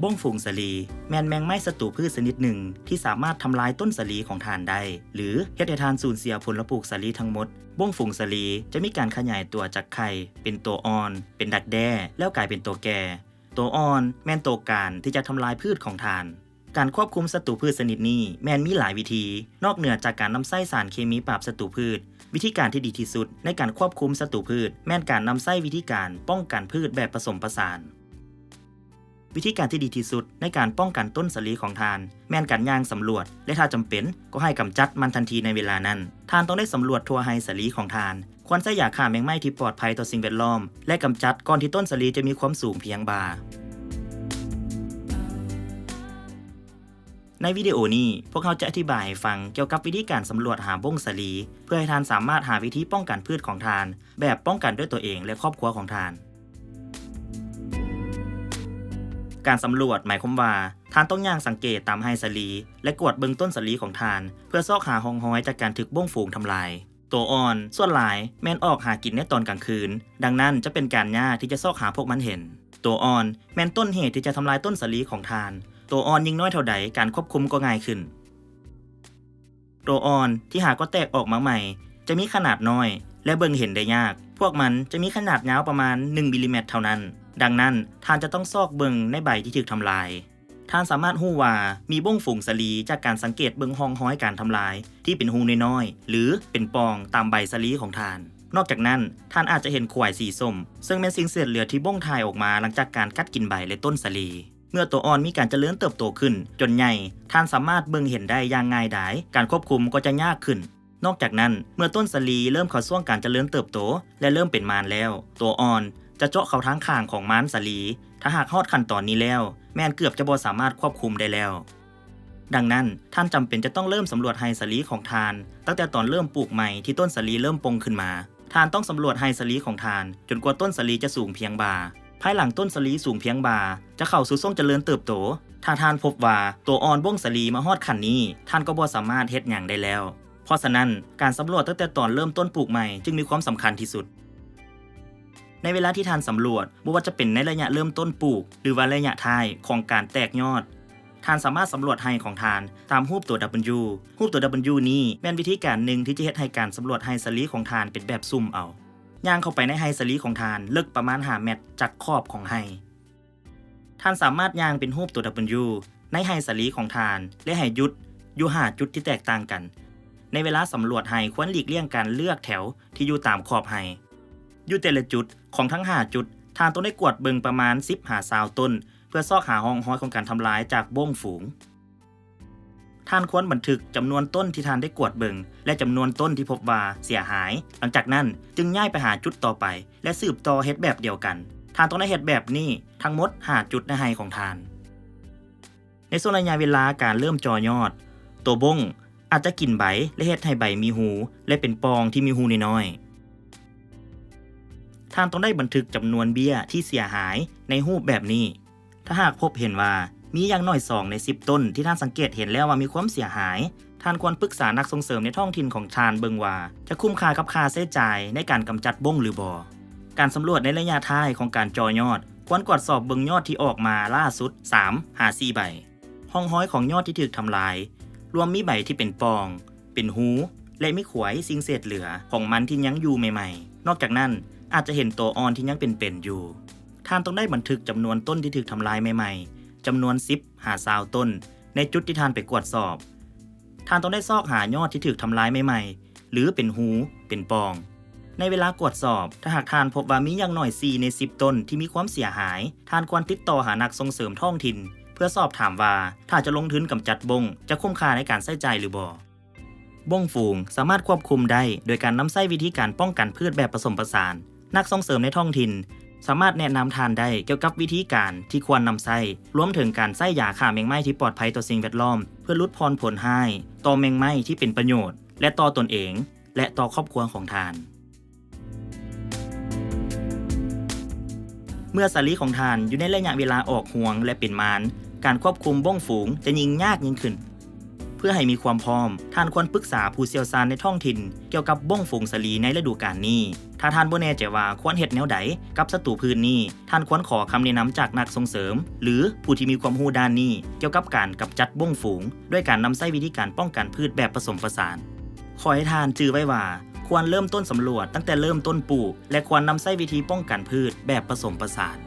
ບົ້ງຝູງສາລີ ແມ່ນແມງໄມ້ສັດຕູພືດຊະນິດໜຶ່ງ ທີ່ສາມາດທຳລາຍຕົ້ນສາລີຂອງທ່ານໄດ້ ຫຼື ເຮັດໃຫ້ທ່ານສູນເສຍຜົນລະປູກສາລີທັງໝົດ. ບົ້ງຝູງສາລີຈະມີການຂະຫຍາຍຕົວຈາກໄຂ່ ເປັນໂຕອ່ອນ, ເປັນດັກແດ້ ແລ້ວກາຍເປັນໂຕແກ່. ໂຕອ່ອນແມ່ນໂຕການທີ່ຈະທຳລາຍພືດຂອງທ່ານ. ການຄວບຄຸມສັດຕູພືດຊະນິດນີ້ແມ່ນມີຫຼາຍວິທີ. ນອກເໜືອຈາກການນຳໃຊ້ສານເຄມີປາບສັດຕູພືດ, ວິທີການທີ່ດີທີ່ສຸດໃນການຄວບຄຸມສັດຕູພືດ ແມ່ນການນຳໃຊ້ວິທີການປ້ອງກັນພືດແບບປະສົມປະສານ. ວິທີການທີ່ດີທີ່ສຸດໃນການປ້ອງກັນຕົ້ນສາລີຂອງທ່ານ ແມ່ນການຍ່າງສຳຫຼວດ ແລະ ຖ້າຈຳເປັນ ກໍໃຫ້ກຳຈັດມັນທັນທີໃນເວລານັ້ນ. ທ່ານຕ້ອງໄດ້ສຳຫຼວດທົ່ວໄຮ່ສາລີຂອງທ່ານ. ຄວນໃຊ້ຢາຂ້າແມງໄມ້ທີ່ປອດໄພຕໍ່ສິ່ງແວດລ້ອມ ແລະ ກຳຈັດກ່ອນທີ່ຕົ້ນສາລີຈະມີຄວາມສູງພຽງບ່າ. ໃນວິດີໂອນີ້, ພວກເຮົາຈະອະທິບາຍໃຫ້ຟັງກ່ຽວກັບວິທີການສຳຫຼວດຫາບົ້ງສາລີ ເພື່ອໃຫ້ທ່ານສາມາດຫາວິທີປ້ອງກັນພືດຂອງທ່ານ ແບບປ້ອງກັນດ້ວຍຕົວເອງ ແລະ ຄອບຄົວຂອງທ່ານ. ການສຳຫຼວດໝາຍຄວາມວ່າ ທ່ານຕ້ອງຍ່າງສັງເກດຕາມໄຮ່ສາລີ ແລະ ກວດເບິ່ງຕົ້ນສາລີຂອງທ່ານ ເພື່ອຊອກຫາຮ່ອງຮອຍຈາກການຖືກບົ້ງຝູງທຳລາຍ. ໂຕອ່ອນສ່ວນຫຼາຍແມ່ນອອກຫາກິນໃນຕອນກາງຄືນ, ດັ່ງນັ້ນຈະເປັນການຍາກທີ່ຈະຊອກຫາພວກມັນເຫັນ. ໂຕອ່ອນແມ່ນຕົ້ນເຫດທີ່ຈະທຳລາຍຕົ້ນສາລີຂອງທ່ານ. ໂຕອ່ອນຍິ່ງນ້ອຍເທົ່າໃດ, ການຄວບຄຸມກໍງ່າຍຂຶ້ນ. ໂຕອ່ອນທີ່ຫາກໍແຕກອອກມາໃໝ່ ຈະມີຂະໜາດນ້ອຍ ແລະ ເບິ່ງເຫັນໄດ້ຍາກ. ພວກມັນຈະມີຂະໜາດຍາວປະມານໜຶ່ງມິລລີແມັດເທົ່ານັ້ນ. ດັ່ງນັ້ນ, ທ່ານຈະຕ້ອງຊອກເບິ່ງໃນໃບທີ່ຖືກທຳລາຍ. ທ່ານສາມາດຮູ້ວ່າມີບົ້ງຝູງສາລີຈາກການສັງເກດເບິ່ງຮ່ອງຮອຍການທຳລາຍທີ່ເປັນຮູນ້ອຍໆ ຫຼື ເປັນປ່ອງຕາມໃບສາລີຂອງທ່ານ. ນອກຈາກນັ້ນ, ທ່ານອາດຈະເຫັນຂວາຍສີສົ້ມ, ເຊິ່ງແມ່ນສິ່ງເສດເຫຼືອທີ່ບົ້ງຖ່າຍອອກມາຫຼັງຈາກການກັດກິນໃບ ແລະ ຕົ້ນສາລີ. ເມື່ອໂຕອ່ອນມີການຈະເລີນເຕີບໂຕຂຶ້ນຈົນໃຫຍ່, ທ່ານສາມາດເບິ່ງເຫັນໄດ້ຢ່າງງ່າຍດາຍ, ການຄວບຄຸມກໍຈະຍາກຂຶ້ນ. ນອກຈາກນັ້ນ, ເມື່ອຕົ້ນສາລີເລີ່ມເຂົ້າຊ່ວງການຈະເລີນເຕີບໂຕ ແລະ ເລີ່ມເປັນມານແລ້ວ, ໂຕອ່ອນຈະເຈາະເຂົ້າທາງຂ້າງຂອງມານສາລີ. ຖ້າຫາກຮອດຂັ້ນຕອນນີ້ແລ້ວ, ແມ່ນເກືອບຈະບໍ່ສາມາດຄວບຄຸມໄດ້ແລ້ວ. ດັ່ງນັ້ນ, ທ່ານຈຳເປັນຈະຕ້ອງເລີ່ມສຳຫຼວດໄຮ່ສາລີຂອງທ່ານ ຕັ້ງແຕ່ຕອນເລີ່ມປູກໃໝ່ທີ່ຕົ້ນສາລີເລີ່ມປົ່ງຂຶ້ນມາ. ທ່ານຕ້ອງສຳຫຼວດໄຮ່ສາລີຂອງທ່ານຈົນກວ່າຕົ້ນສາລີຈະສູງພຽງບ່າ. ພາຍຫຼັງຕົ້ນສາລີສູງພຽງບ່າ ຈະເຂົ້າສູ່ຊ່ວງຈະເລີນເຕີບໂຕ. ຖ້າທ່ານພົບວ່າໂຕອ່ອນບົ້ງສາລີມາຮອດຂັ້ນນີ້, ທ່ານກໍບໍ່ສາມາດເຮັດຫຍັງໄດ້ແລ້ວ. ເພາະສະນັ້ນ, ການສຳຫຼວດຕັ້ງແຕ່ຕອນເລີ່ມຕົ້ນປູກໃໝ່ຈຶ່ງມີຄວາມສຳຄັນທີ່ສຸດ. ໃນເວລາທີ່ທ່ານສຳຫຼວດ, ບໍ່ວ່າຈະເປັນໃນໄລຍະເລີ່ມຕົ້ນປູກ ຫຼືວ່າໄລຍະທ້າຍຂອງການແຕກຍອດ, ທ່ານສາມາດສຳຫຼວດໄຮ່ຂອງທ່ານຕາມຮູບຕົວ W. ຮູບຕົວ W ນີ້ແມ່ນວິທີການໜຶ່ງທີ່ຈະເຮັດໃຫ້ການສຳຫຼວດໄຮ່ສາລີຂອງທ່ານເປັນແບບສຸ່ມເອົາ. ຍ່າງເຂົ້າໄປໃນໄຮ່ສາລີຂອງທ່ານເລິກປະມານຫ້າແມັດຈາກຂອບຂອງໄຮ່. ທ່ານສາມາດຍ່າງເປັນຮູບຕົວ W ໃນໄຮ່ສາລີຂອງທ່ານ ແລະ ໃຫ້ຢຸດຢູ່ຫ້າຈຸດທີ່ແຕກຕ່າງກັນ. ໃນເວລາສຳຫຼວດໄຮ່, ຄວນຫຼີກລ່ຽງການເລືອກແຖວທີ່ຢູ່ຕາມຂອບໄຮ່. ຢູ່ແຕ່ລະຈຸດຂອງທັງຫ້າຈຸດ, ທ່ານຕ້ອງໄດ້ກວດເບິ່ງປະມານສິບຫາຊາວຕົ້ນ ເພື່ອຊອກຫາຮ່ອງຮອຍຂອງການທຳລາຍຈາກບົ້ງຝູງ. ທ່ານຄວນບັນທຶກຈຳນວນຕົ້ນທີ່ທ່ານໄດ້ກວດເບິ່ງ ແລະ ຈຳນວນຕົ້ນທີ່ພົບວ່າເສຍຫາຍ. ຫຼັງຈາກນັ້ນຈຶ່ງຍ້າຍໄປຫາຈຸດຕໍ່ໄປ ແລະ ສືບຕໍ່ເຮັດແບບດຽວກັນ. ທ່ານຕ້ອງໄດ້ເຮັດແບບນີ້ທັງໝົດຫ້າຈຸດໃນໄຮ່ຂອງທ່ານ. ໃນຊ່ວງໄລຍະເວລາການເລີ່ມເຈາະຍອດ, ໂຕບົ້ງອາດຈະກິນໃບ ແລະ ເຮັດໃຫ້ໃບມີຮູ ແລະ ເປັນປ່ອງທີ່ມີຮູນ້ອຍໆ. ທ່ານຕ້ອງໄດ້ບັນທຶກຈຳນວນເບ້ຍທີ່ເສຍຫາຍໃນຮູບແບບນີ້. ຖ້າຫາກພົບເຫັນວ່າມີຢ່າງໜ້ອຍສອງໃນສິບຕົ້ນທີ່ທ່ານສັງເກດເຫັນແລ້ວວ່າມີຄວາມເສຍຫາຍ, ທ່ານຄວນປຶກສານັກສົ່ງເສີມໃນທ້ອງຖິ່ນຂອງທ່ານເບິ່ງວ່າຈະຄຸ້ມຄ່າກັບຄ່າໃຊ້ຈ່າຍໃນການກຳຈັດບົ້ງຫຼືບໍ່. ການສຳຫຼວດໃນໄລຍະທ້າຍຂອງການເຈາະຍອດ ຄວນກວດສອບເບິ່ງຍອດທີ່ອອກມາລ່າສຸດສາມຫາສີ່ໃບ. ຮ່ອງຮອຍຂອງຍອດທີ່ຖືກທຳລາຍ ລວມມີໃບທີ່ເປັນປ່ອງ, ເປັນຮູ ແລະ ມີຂວາຍສິ່ງເສດເຫຼືອຂອງມັນທີ່ຍັງຢູ່ໃໝ່ໆ. ນອກຈາກນັ້ນ, ອາດຈະເຫັນໂຕອ່ອນທີ່ຍັງເປັນໆຢູ່. ທ່ານຕ້ອງໄດ້ບັນທຶກຈຳນວນຕົ້ນທີ່ຖືກທຳລາຍໃໝ່ໆ ຈຳນວນສິບຫາຊາວຕົ້ນ ໃນຈຸດທີ່ທ່ານໄປກວດສອບ. ທ່ານຕ້ອງໄດ້ຊອກຫາຍອດທີ່ຖືກທຳລາຍໃໝ່ໆ ຫຼື ເປັນຮູ ເປັນປ່ອງ. ໃນເວລາກວດສອບ, ຖ້າຫາກທ່ານພົບວ່າມີຢ່າງໜ້ອຍສີ່ໃນສິບຕົ້ນທີ່ມີຄວາມເສຍຫາຍ, ທ່ານຄວນຕິດຕໍ່ຫານັກສົ່ງເສີມທ້ອງຖິ່ນ ເພື່ອສອບຖາມວ່າ ຖ້າຈະລົງທຶນກຳຈັດບົ້ງ ຈະຄຸ້ມຄ່າໃນການໃຊ້ຈ່າຍຫຼືບໍ່. ບົ້ງຝູງສາມາດຄວບຄຸມໄດ້ໂດຍການນຳໃຊ້ວິທີການປ້ອງກັນພືດແບບປະສົມປະສານ. ນັກສົ່ງເສີມໃນທ້ອງຖິ່ນສາມາດແນະນຳທ່ານໄດ້ກ່ຽວກັບວິທີການທີ່ຄວນນຳໃຊ້, ລວມເຖິງການໃຊ້ຢາຂ້າແມງໄມ້ທີ່ປອດໄພຕໍ່ສິ່ງແວດລ້ອມ ເພື່ອຫຼຸດຜ່ອນຜົນຮ້າຍຕໍ່ແມງໄມ້ທີ່ເປັນປະໂຫຍດ ແລະ ຕໍ່ຕົນເອງ ແລະ ຕໍ່ຄອບຄົວຂອງທ່ານ. ເມື່ອສາລີຂອງທ່ານຢູ່ໃນໄລຍະເວລາອອກຮວງ ແລະ ເປັນມານ, ການຄວບຄຸມບົ້ງຝູງຈະຍິ່ງຍາກຍິ່ງຂຶ້ນ. ເພ ພື່ອໃຫ້ມີຄວາມພ້ອມ, ທ່ານຄວນປຶກສາຜູ້ຊ່ຽວຊານໃນທ້ອງຖິ່ນກ່ຽວກັບບົ້ງຝູງສາລີໃນລະດູການນີ້. ຖ້າທ່ານບໍ່ແນ່ໃຈວ່າຄວນເຮັດແນວໃດກັບສັດຕູພືດນີ້, ທ່ານຄວນຂໍຄຳແນະນຳຈາກນັກສົ່ງເສີມ ຫຼື ຜູ້ທີ່ມີຄວາມຮູ້ດ້ານນີ້ ກ່ຽວກັບການກຳຈັດບົ້ງຝູງ ດ້ວຍການນຳໃຊ້ວິທີການປ້ອງກັນພືດແບບປະສົມປະສານ. ຂໍໃຫ້ທ່ານຈື່ໄວ້ວ່າ ຄວນເລີ່ມຕົ້ນສຳຫຼວດຕັ້ງແຕ່ເລີ່ມຕົ້ນປູກ ແລະ ຄວນນຳໃຊ້ວິທີປ້ອງກັນພືດແບບປະສົມປະສານ.